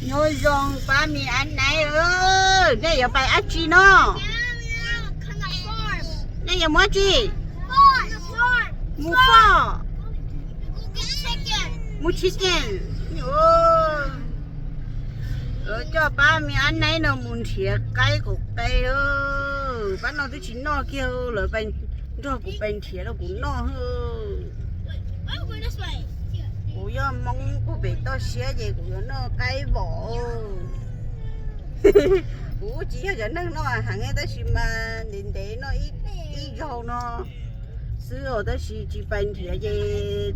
Nyob zoo pab mi ab naib, nej yuav pais dab tsi no? Nej yuav mus dab tsi? Mus foj, mus chicken. Coj pab mi ab naib no mus nrhiav qaib qaum qe. Pab no twb tsis noj kiag, lawv nrog kuv pais nrhiav rau kuv noj. Kuv yog Hmoob kuj pem toj siab ces kuv yuav noj qaib vom. Kuv tsis yog cov neeg noj heev tab sis mas ntev ntev noj ib zaug no xwb os, tab sis tsis pais nrhiav ces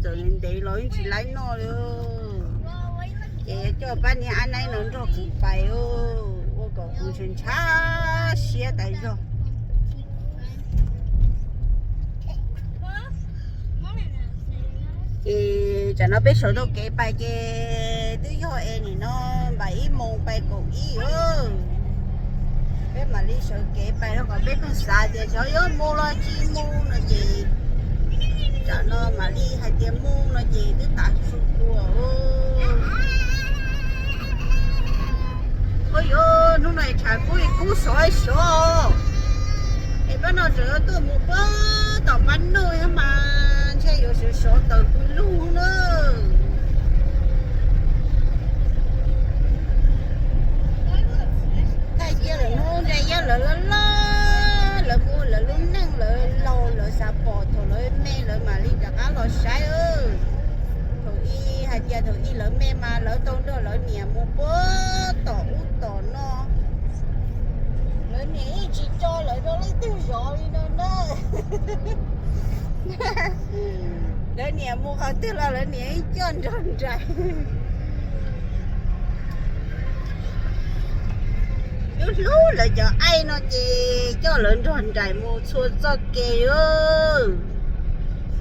txawm ntev ntev los yeej tsis laib noj li. Ces coj pab niag ab naib no nrog kuv pais, ua kom kuv ntshav ntshav siab tas zog. Ces tsam no peb sawv tau kev pais ces twb yog es nim no npaum ib moos pais kaum ib. Peb mam li sawv kev pais rau kom peb pheej xav tias xyov yuav mus los tsis mus no ces tsam no mam li hais tias mus no ces twb tav su tua. Ua yuav hnub no tshav kub kub sov sov es pab no tseem tuaj mus puag tom pab noj mas ntshe yuav sov sov taws pw lug na. Thaij cia lawm hnub ntshe yog lawv loj loj, lawv muaj lawv lub neej lawv laus lawv xav pom thaum lawv me lawv mam li rov qab los saib. Thaum ub hais tias thaum ub lawv me mas lawv tau nrog lawv niam mus puag tom ub tom no. Lawv niam yeej tsis tso lawv rau leej twg zov li no na. Lawv niam mus qhov twg los lawv niam yeej coj nrog nraim. Lub hlub lawv cov aim no ces coj lawv nrog nraim mus txhua txoj kev.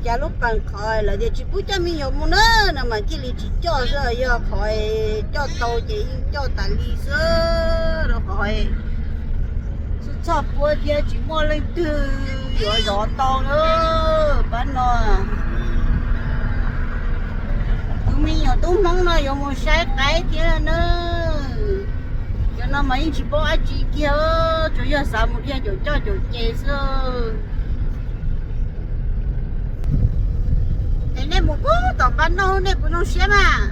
Cas lub pees qhov lawv tias tsis pub coj me nyuam mus na no mas cia li tsis coj xwb, yog qhov coj tau ces yeej coj tas li xwb rau qhov txhua txoj puab thiab tsis muaj leej twg yuav zov tau na. Pab no tus me nyuam tub Hmoob no yuav mus saib qaib thiab na. Cov no mas yeej tsis paub dab tsi kiag, tsuas yog xav mus dhia caum coj caum ces xwb. Es nej mus puag tom Npab Nauj nej puas zoo siab mas?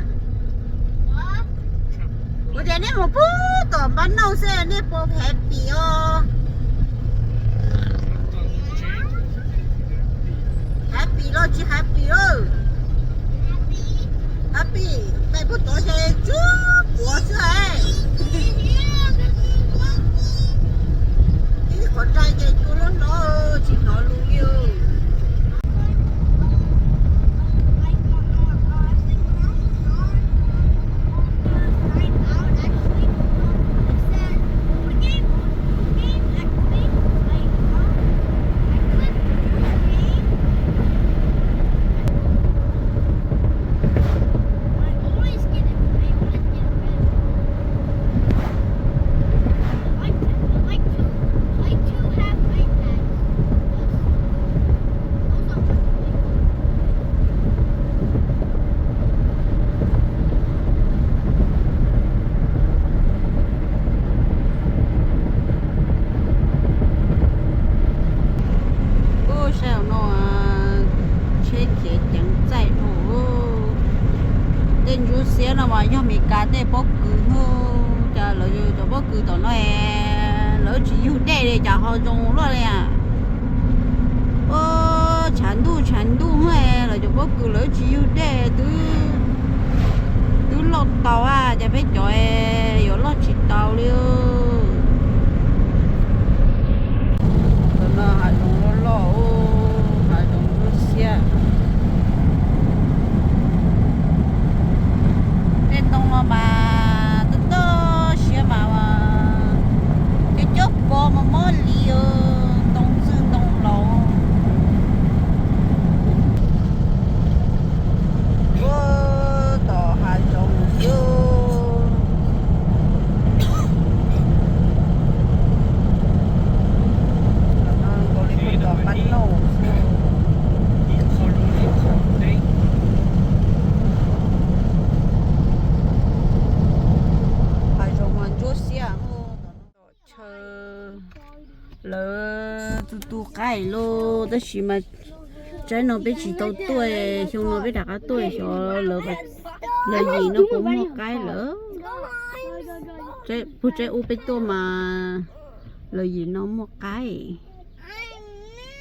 Kuv tias nej mus puag tom Npab Nauj xwb nej puas happy os? Happy los tsis happy? Happy, pais puag tod ces tsuas puav xwb. Ib qhov rai ces cua loj hlob tsis hnov lus li. Ub, saib no, tsheb kev ceev txaij dhau. Tej ntsuab xiab no mas yog Meskas tej pob kws hnub, cas lawv cov pob kws tom no lawv tsis yug dej li cas ho zoo luaj li. Ub, tshav ntuj tshav ntuj hnub lawv cov pob kws lawv tsis yug dej twb, twb loj tau a, cas peb cov yuav loj tsis tau li. Tam no hav zoov loj loj, hav zoov ntsuab xiab. Tej ntoo no mas toj toj siab mas, cov cob pov mas mob li ntoo txwj ntoo laus. Ua tom hav zoov xwb. Nkaus li puag tom Npab Nauj xwb. Lawv tu tu qaib lauj, tab sis mas tsaib no peb tsis tau tuaj, xyoo no peb rov qab tuaj xyov lawv yim no puas muaj qaib lawm. Puag tsaib ub peb tuaj mas lawv yim no muaj qaib,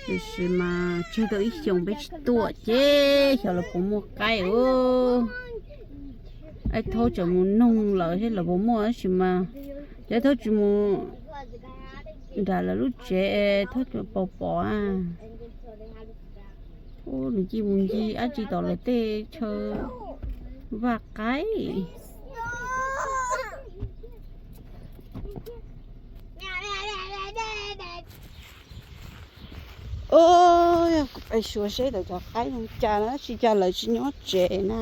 tiam sis mas tseg tau ib xyoos peb tsis tuaj ces xyov lawv puas muaj qaib os. Aib Thaub tseem mus noog lawv thiab lawv puas muaj, tab sis mas cov Aib Thaub tsis mus nram lawv lub tsev, Thaub tseem pom pom. Nws cia mus ncig dab tsi tom lawv tej chaw vaj qaib. Ua, kuv pais xyuas seb lawv cov qaib zoo cas na, tsis cas lawv tsis nyob tsev na.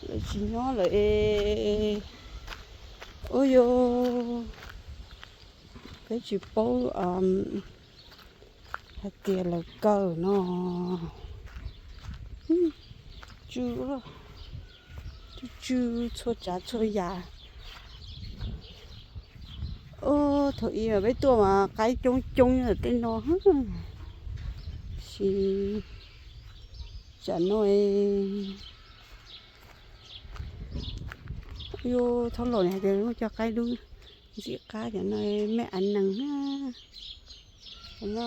Lawv tsis nyob lawm es. Ua, yog peb tsis paub hais tias lawv kaw no. Tsw, tsw txhua tsav txhua yam. Thaum ub peb tuaj mas qaib coob coob nyob tej no, tab sis tsam no, yog Thaub los hais tias muaj cov qaib dub ntxim qab, cov no me av nees na. Cov no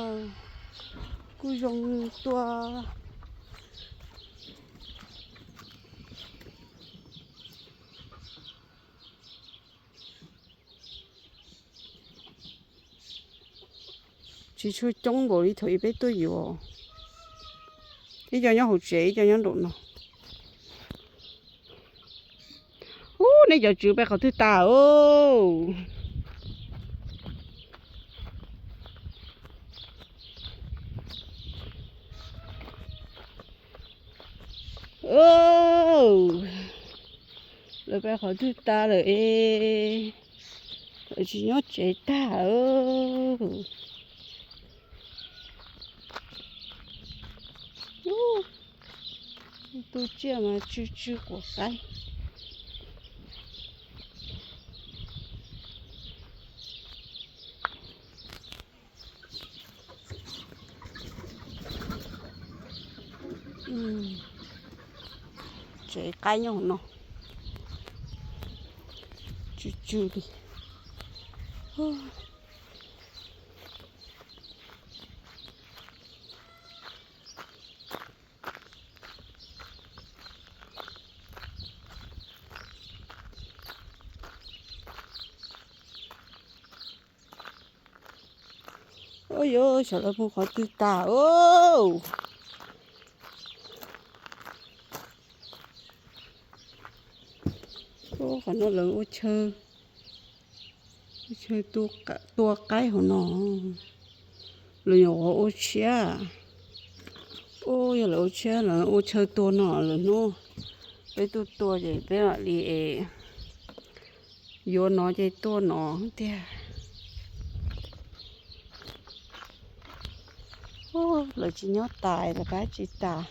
kuj zoo tuaj. Tsis tshua coob npaum li thaum ub peb tuaj yuav, ib co nyob hauv tsev ib co nyob nraum no. Ub, nej cov tswv peb qhov twg tas os? Lawv peb qhov twg tas lawm es, lawv tsis nyob tsev tag. Tu tsiaj mas tsw tsw quav qaib. Tsev qaib nyob hauv no, tsw tsw li. Ua, yog xyov lawv mus qhov twg tas os. Qhov no lawv ua chaw, ua chaw tua qaib hauv no. Lawv nyuam qhuav ua tshiab. Ua, yog lawv ua tshiab, lawv ua chaw tua no lawm hnub. Peb tuaj tua ces peb mam li es yuav no ces tua no tiag. Lawv tsis nyob tas, lawv pab tsis tas.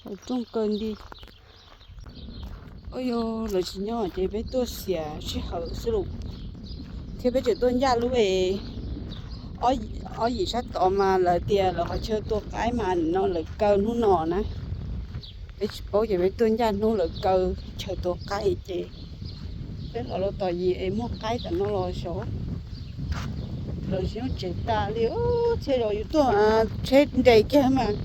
Rooj kaw nti. Ua, yog lawv tsis nyob ces peb tuaj xiam sij hawm xwb lauj. Thiab peb tseem tuaj ncaj lub es, ob yim sab tod mas lawv tias lawv qhov chaw tua qaib mas no lawv kaw hnub no na. Peb tsis paub ces peb tuaj ncaj hnub lawv kaw chaw tua qaib ces peb los rau tom yim es muaj qaib tom no los xyov. Lawv tsis nyob tsev tas li, txhia yog yus tuaj tsheb nres kiag mas.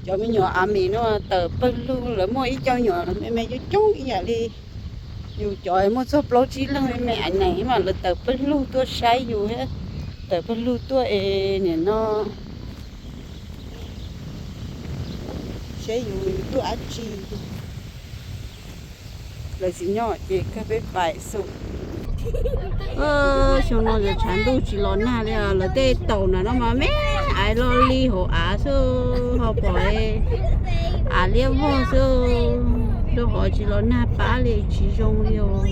Cov me nyuam Army no tawm pawg lug, lawv muaj ib co nyuam me me coob coob ib yam li yus cov, muaj txog plaub tsib leeg me me Army mas lawv tawm pawg lug tuaj saib yus thiab, tawm pawg lug tuaj es nim no saib yus tuaj dab tsi. Lawv tsis nyob ces kawg peb pais xwb. Xyoo no tshav ntuj tsis los nag li, lawv tej taum na no mas me ais lo li hauv av xwb, ho pom av liab vog xwb, rau qhov tsis los nag pab li tsis zoo li os.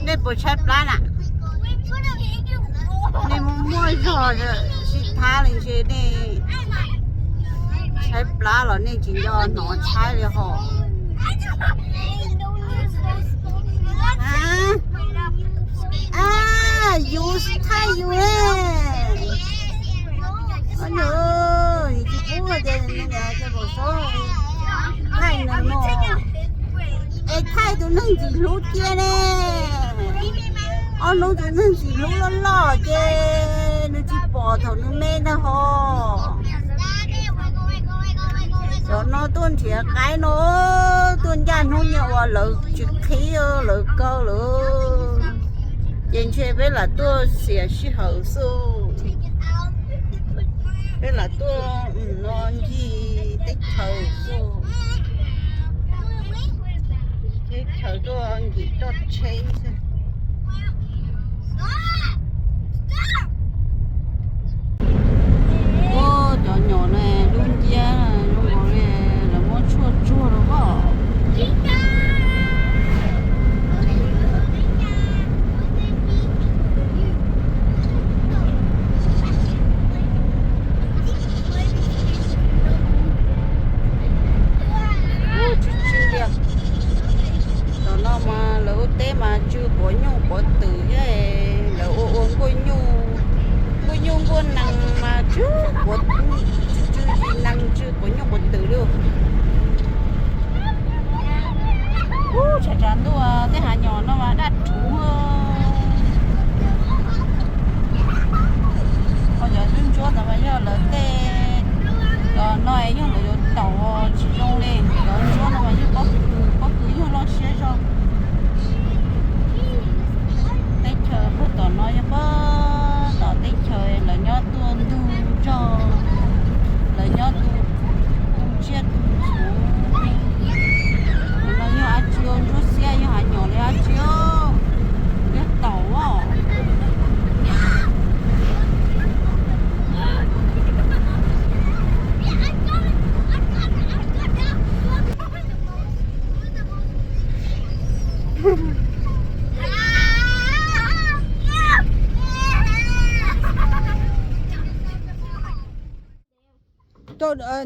Nej puas tshaib plab na? Muaj zog sib thab li ntshe nej tshaib plab los nej tsis nco hnov tshaib li hos. Yus thaij yus ne. Yus tsis pub tias nws niam cia pom xov thaij nws no. Es thaij tus neeg ntxim hlub cia ne. Ob hnub tus neeg ntxim hlub loj loj ces nws tsis pom thaum nws me ntag hos. Cov no tuaj nrhiav qaib no, tuaj ncaj hnub nyoog uas lawv tsis qhib lawv kaw lawm, ces ntshe peb lam tuaj xiam sij hawm xwb. Peb lam tuaj no ncig teb chaws xwb. Teb chaws tuaj nkim toj tsheb xwb. Ua cov nyom ne lub nciab zoo nkaus li lawv muab tshuaj tsuag rau pob. Tsw tsw li. Tom no mas lawv ua teb mas tsw quav nyuj quav twm thiab, lawv ua ua nkuaj nyuj, nkuaj nyuj nkuaj nees mas tsw quav, tsw tsw zis nees tsw quav nyuj quav twm li. Ub, tshav tshav ntuj tej hav nyom no mas daj rhuv. Ho cov ntsuab ntsuab ntawd mas yog lawv tej, cov no yog lawv yuav taum tsis zoo li. Cov ntsuab no mas yog pob kws, pob kws yog loj siab zog. Teb chaws puag tom no yog puag tom teb chaws lawv nyob tuaj ntug zog, lawv nyob tu, tu tsiaj tu txhuv. No yog dab tsi? Ntsuab xiab yog hav nyom li dab tsi? Yog taum os.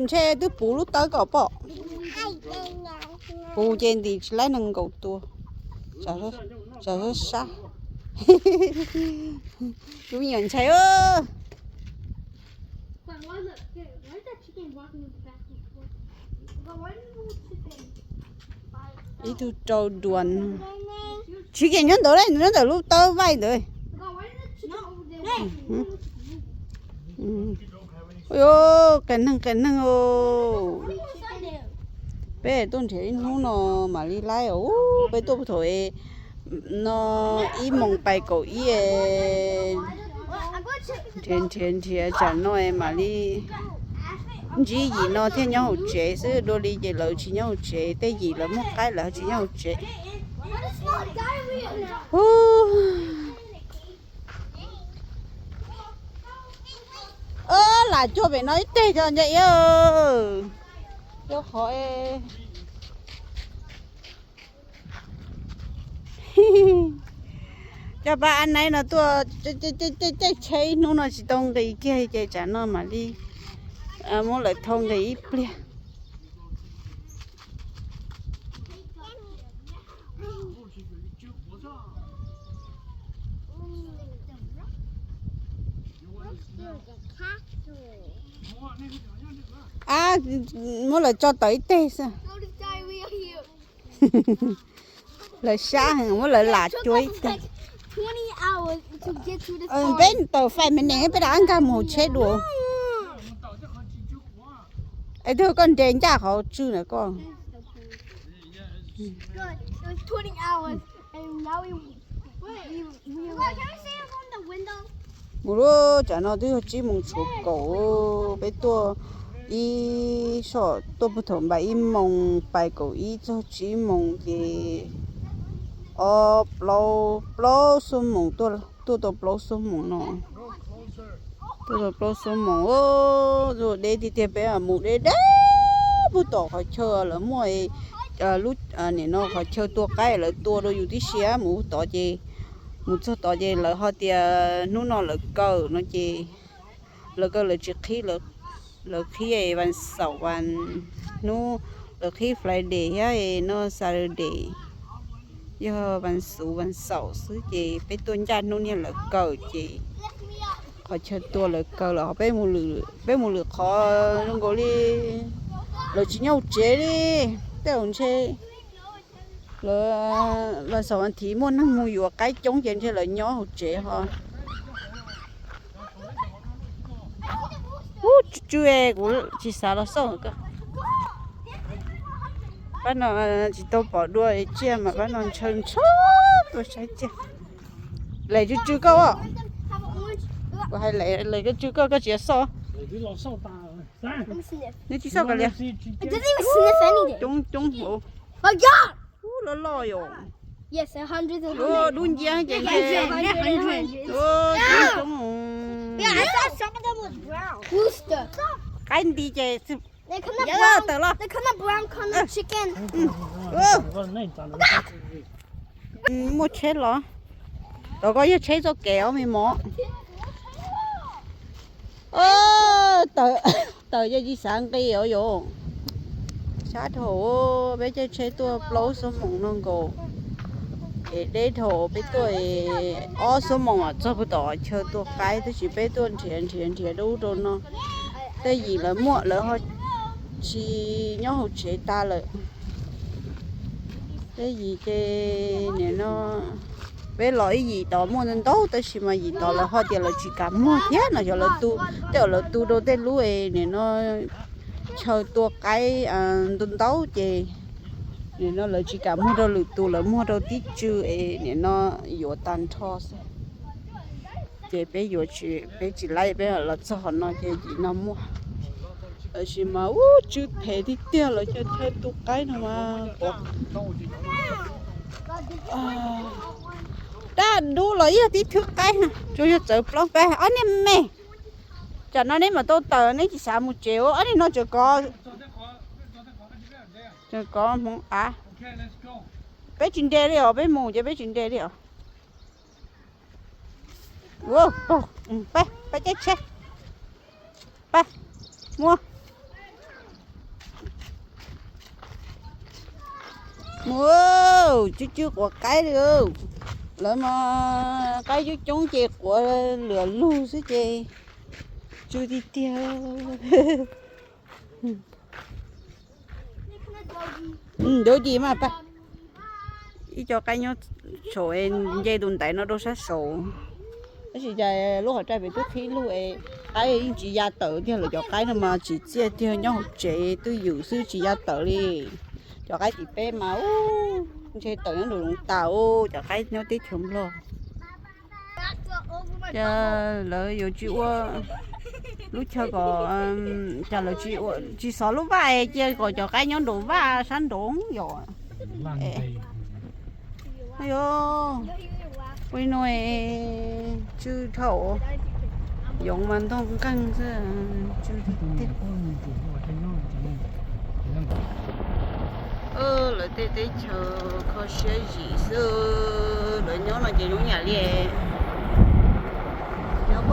Ntshe twb puv lub tawb kom pom. Puv ces ntim tsis laib nees nkaum tua. Tsam sab, sab. Lub me nyuam ntshai. Ib tug rau duas. Tsis kev nyob ntawd, nyob ntawm lub tawb vaij ntawd. Qias neeg qias neeg. Peb tuaj nrhiav ib hnub no mam li laib os. Peb tuaj puag thaum no ib moos pais kaum ib. Nrhiav nrhiav nrhiav tsam no mam li ntsib yim no thiaj nyob hauv tsev xwb, dua li ces lawv tsis nyob hauv tsev, tej yim lawv muaj qaib lawv tsis nyob hauv tsev. Lam cuag pem no ib teg tso nce. Cuag qhov coj pab ab naib no tuaj caij tsheb ib hnub no tsis tau nqis kiag ces tsam no mam li muab lawv thau nqis ib pliag. Ab, muab lawv tso tawm ib teg xwb. Lawv sab heev, muab lawv lam cuag ib teg. Peb tawm five minutes peb rov qab nkag mus hauv tsheb dua. Es twb koj nres ncaj qhov tsw ntawm koj. Mus lub tsam no twb yog tsib moos tshuav kaum, peb tuaj ib soj tuaj puag thaum npaum ib moos pais kaum ib txog tsib moos ces ob plaub plaub xuab moos, tuaj tau plaub xuab moos no. Tuaj tau plaub xuab moos, deb tiag tiag, peb mus deb deb puag tom qhov chaw lawv muaj lub, nim no qhov chaw tua qaib lawv tua rau yus tib si mus tod ces Mus txog tod ces lawv ho tias hnub no lawv kaw no ces lawv kaw lawv tsis qhib, lawv qhib vas xaum vas hnub, lawv qhib Friday thiab no Saturday, yog vas xuv vas xaum xwb ces peb tuaj ncaj hnub niag lawv kaw ces qhov chaw tua lawv kaw lawm ho peb mus lwm qhov zoo nkaus li lawv tsis nyob hauv tsev li. Tej zaum ntshe lawv vas xaum vas thiv muaj neeg mus yuav qaib coob ces ntshe lawv nyob hauv tsev ho. Ub, tsw tsw, kuv tsis xav los xauj. Pab no tsis tau pom dua tsiaj mas pab no ntshaw ntshaw tuaj saib tsiaj. Lem tsw tsw koj. Kuv hais lem lem koj tsw koj, koj tsis xauj. Neb tsis xauj kav liam. Coob coob hauv. Ub, loj loj yom. Dub nciab ces ntshe coob coob. Qaib nti ces tawm los. Muaj tsheb los. Rau koj yog tsheb txoj kev os me mos. Tawm ces tsis xav nqis os yom. Sab dhau, peb caij tsheb tuaj plaub xuab moos no nkaus. Es deb dhau, peb tuaj ob xuab moos txog puag tom chaw tua qaib, tab sis peb tuaj nrhiav nrhiav nrhiav rau ub rau no. Tej yim lawv muaj lawv ho tsis nyob hauv tsev tas lawm. Tej yim ces nim no peb los ib yim tod muaj ntau ntau, tab sis mas yim tod lawv ho tias lawv tsis kam muag thiab no, xyov lawv tu, tej zaum lawv tu rau tej lub es nim no chaw tua qaib ntau ntau ces nim no lawv tsis kam muag rau lwm tus, lawv muag rau tib tsw es nim no yuav tag nrho xwb. Ces peb yuav tsis, peb tsis laib, peb los txog qhov no ces yim no muaj. Tab sis mas ub, tsw phem tiag tiag, lawv cov chaw tua qaib no mas quav. Dab dub los ib yog tib thwb qaib no, tsuas yog txawv plaub peb ob niag me. Tsam no neb mam tau tawm, neb tsis xav mus tsev ua ob niag no tseem kov, tseem kov hmoov av. Peb tsis nres li os, peb mus ces peb tsis nres li os. Peb, peb caij tsheb, peb mus. Mus, tsw tsw quav qaib li. Lawv mas qaib coob coob ces quav lwm lug xwb ces tsw tiag tiag. Doji mas, ib co qaib nyob saum, nce tus ntaiv no rau sab saud. Tab sis cas lub qhov rai pem twb qhib lug es qaib yeej tsis ya tawm tiag, lawv cov qaib no mas tsis txiaj tiag, nyob hauv tsev twj ywm xwb tsis ya tawm li. Cov qaib tim peb mas ub, ntshe tawm nyob nraum zoov tas ub, cov qaib nyob teb chaws Nplog. Ces lawv yuav tsis ua lub chaw kom, cas lawv tsis ua, tsis xov lub vaj cia kom cov qaib nyob nraum vaj sab nraud yom. Ui no, tsw dhau, yoov mas ntog nqeeg xwb, tsw tiag. Lawv tej teb chaws kho siab zim xwb, lawv nyob no ces zoo yam li nyob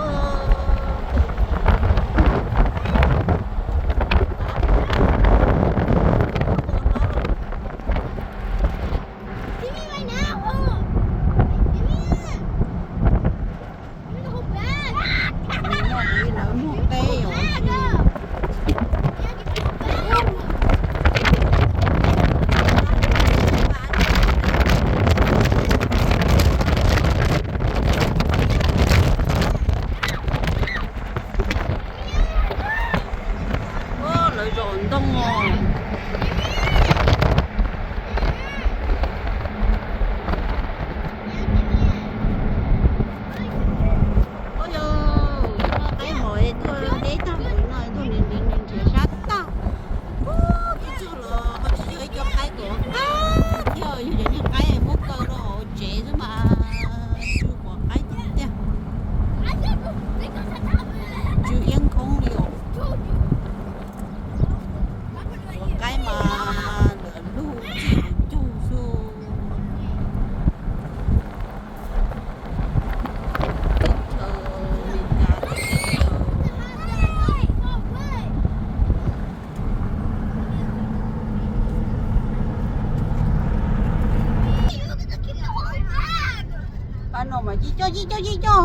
Yij coj yij coj,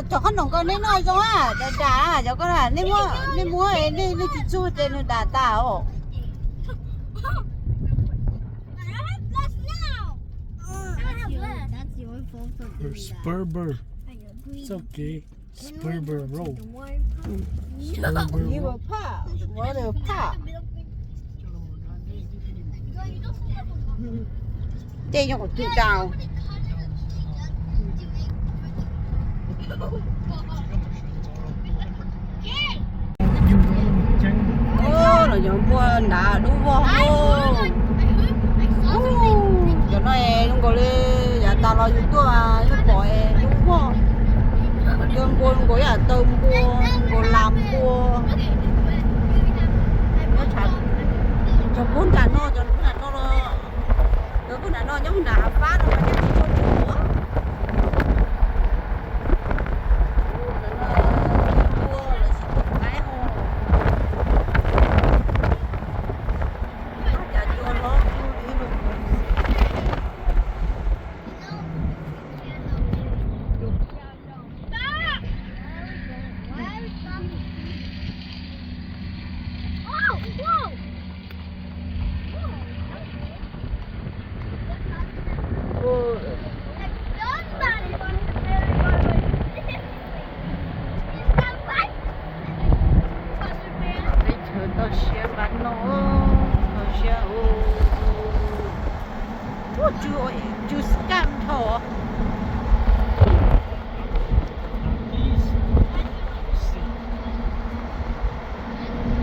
cov qhob noom ko neb noj zoo a, dam dam cov ko, nej muab, nej tsis txug ces nws dam tas os. Sperber. It's okay. Sperber roll. Sperber roll. Tej yog kuv tug tau. Los yog npua nrad dub vog. Cov no zoo nkaus li yav tas los yus tuaj yus pom dub vog. Yog npua zoo nkaus yam taw npua, nkaus las npua. Cov kub nram no, cov kub nram no, cov kub nram no nyob nram hav fab no mas cov tsis tshua tsum. Teb chaws toj siab npaum no, toj siab. Ua tsw, tsw skaj dhau.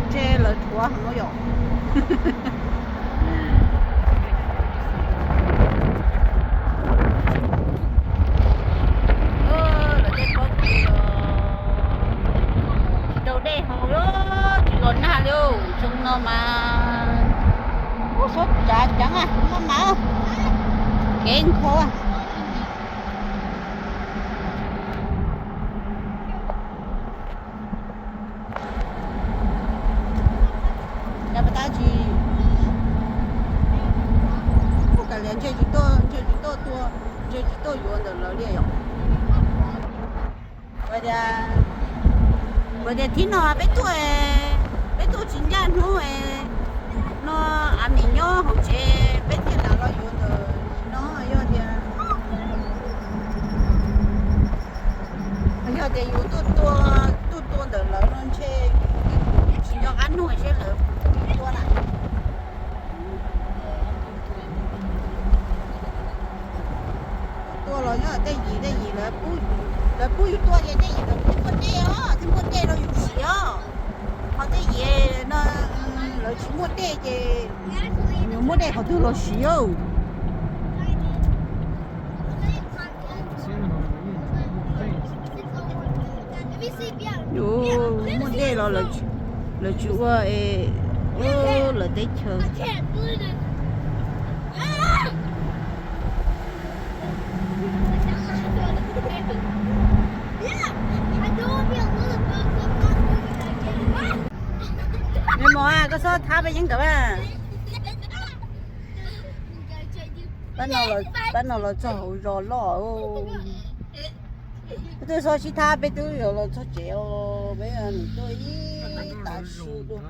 Ntshe lawv dhuav heev yom. Lawv tej pob kws tsis tau dej haus li, tsis los nag li. Xyoo no mas ub, xob tsav ceev, maj mam, kev nkhaus. Cas pas tab tsis, kuj kav liam ntshe tsis tuaj, ntshe tsis tuaj tua, ntshe tsis tuaj yuav ntawm lawv li yom. Kuv tias, kuv tias thib no peb tuaj, peb tuaj tsis ncaj hnub no, av mim nyob hauv tsev peb thiaj lam los yuav ntawm no. Yog tias, yog tias yus tuaj tua, tuaj tua ntawm lawv no ntshe tsis nco qab nug seb lawv tua na. Tuaj los nyob tej yim, tej yim lawv pub yus tuaj ces tej yim lawv thiaj muaj dej os, thiaj muaj dej rau yus siv os. Ho tej yim no lawv tsis muaj dej ces yus muaj dej qhov twg los siv. Yus muaj dej los lawv tsis ua es lawv teb chaws. Nws mos, koj txhob thab peb yeeb ntawd a. Pab no los txog hauv zos loj. Peb twb txhob sib thab, peb twb yuav los txog tsev os, peb nws tuaj ib tas su dua.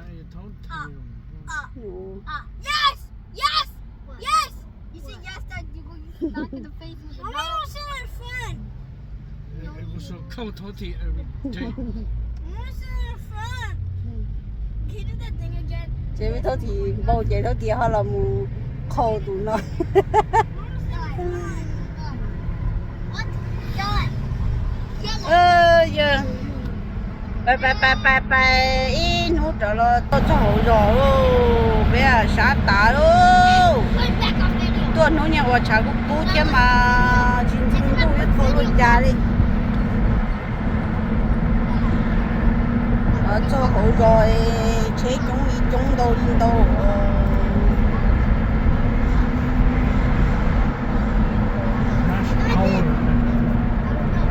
Ces peb thauj tim npau ces thauj tim ho los mus qhau tus no. Yog pais pais pais pais ib hnub rov los txog hauv zos lauj, peb sab tas lauj. Tuaj hnub nyoog ua tshav kub kub thiab mas tsis ntxim ntuj ib qho luaj cas li. Txog hauv zos tsheb coob li coob ntau li ntau.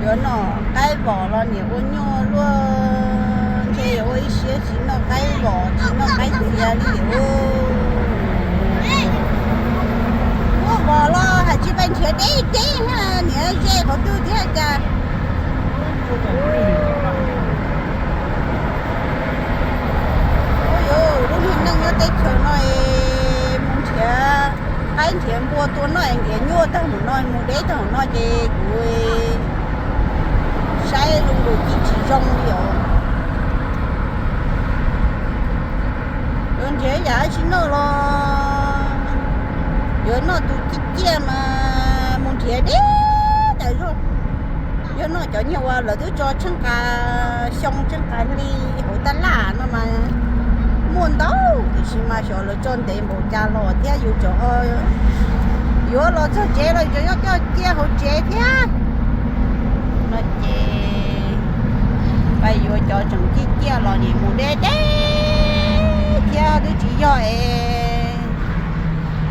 Yuav noj qaib vos los niam ua nyuaj luaj, ntshe yuav ua ib siab tsis noj qaib vos tsis noj qaib txias li. Muaj vos los hais tsis pais nrhiav deb deb na. Ua yuav lub niag neej nyob teb chaws no es mus nrhiav qaib nrhiav npua tua noj es nrhiav nyuaj tag mus no mus deb tag mus no ces kuv saib zoo nkaus tsis zoo li os. Yuav nrhiav yam dab tsi noj los yuav noj tus ciaj ciaj mas mus nrhiav deb tas zog. Yog noj cov nyuag uas lawv twb tso tsheej qa xyoo tsheej qa hli hauv tab laj no mas muaj ntau, tiam sis mas xyov lawv tso ntev npaum cas los thiab yus tseem yuav los txog tsev los tseem coj cia hauv tsev thiab. No ces pais yuav cov tseem ciaj ciaj los nim mus deb deb thiab twb tsis yog es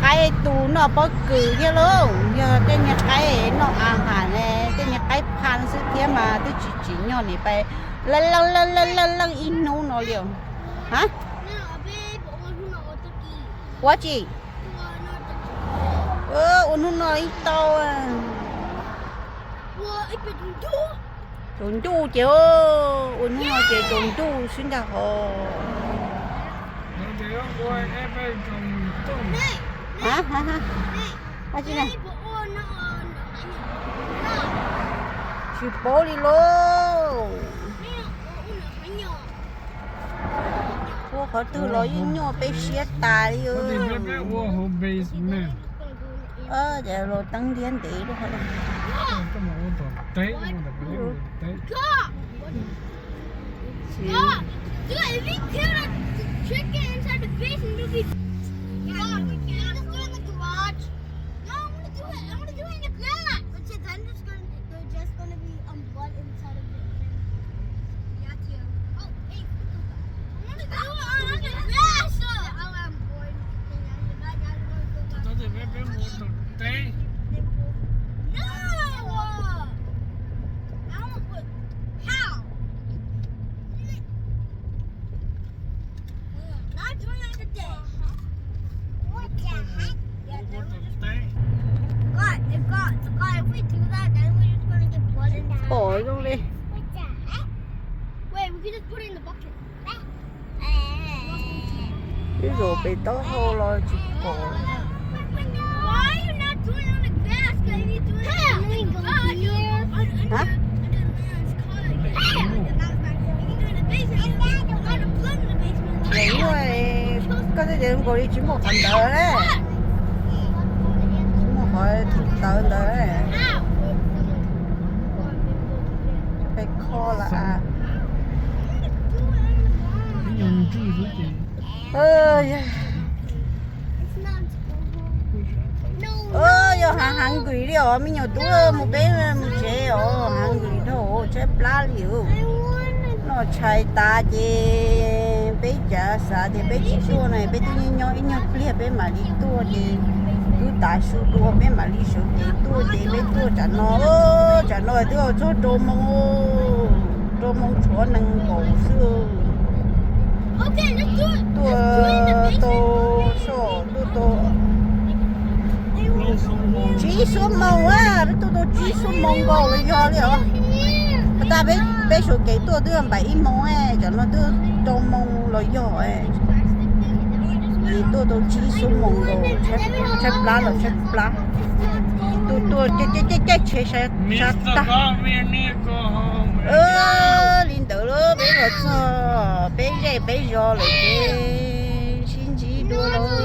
qaib tu noj pob kws thiab lauj, yog tej niag qaib noj a has ne, tej niag qaib pha xwb thiab mas twb tsis tsim nyog nim pais leej leej leej leej ib hnub no li. Ha? Ua tsi? Ua hnub no ib tau. Tsaus ntuj ces, ua hnub no ces tsaus ntuj xwb ntag hos. Tsis paub li lauj. Ua qhov twg los yeej nyuaj peb siab tas li. Ces los teeb ntiab ntev lub qhov. Pom zoo li. Ib zaug pem taub hau los tsis pom. Koj twb tias zoo nkaus li tsis muaj qhov ntawd, tsis muaj qhov thaum ntawd. Peb kho lawm. Yog haav haav nkws li os, me nyuam tub, mus peb mus tsev os, haav nkws dhau tshaib plab li os. Noj tshais tas ces peb cav xav tias peb tsis tuaj na, peb twb nyob nyob ib nyuag pliag peb mam li tuaj ces twb tav su dua peb mam li sawv kev tuaj ces peb tuaj tsam no, tsam no twb txog rau moos, rau moos tshuav nees nkaum xwb. Tuaj tau soj tuaj tau tsib xuab moos, peb tuaj tau tsib xuab moos nkaus los yog li os. Tab peb sawv kev tuaj twb npaum ib moos, tsam no twb rau moos los yog. Tuaj tau tsib xuab moos nkaus, tshaib plab los tshaib plab. Tuaj tuaj caij caij tsheb sab tag. Li ntawd lawm peb los txog peb zej peb zos lawm ces sib ntsib dua lawm.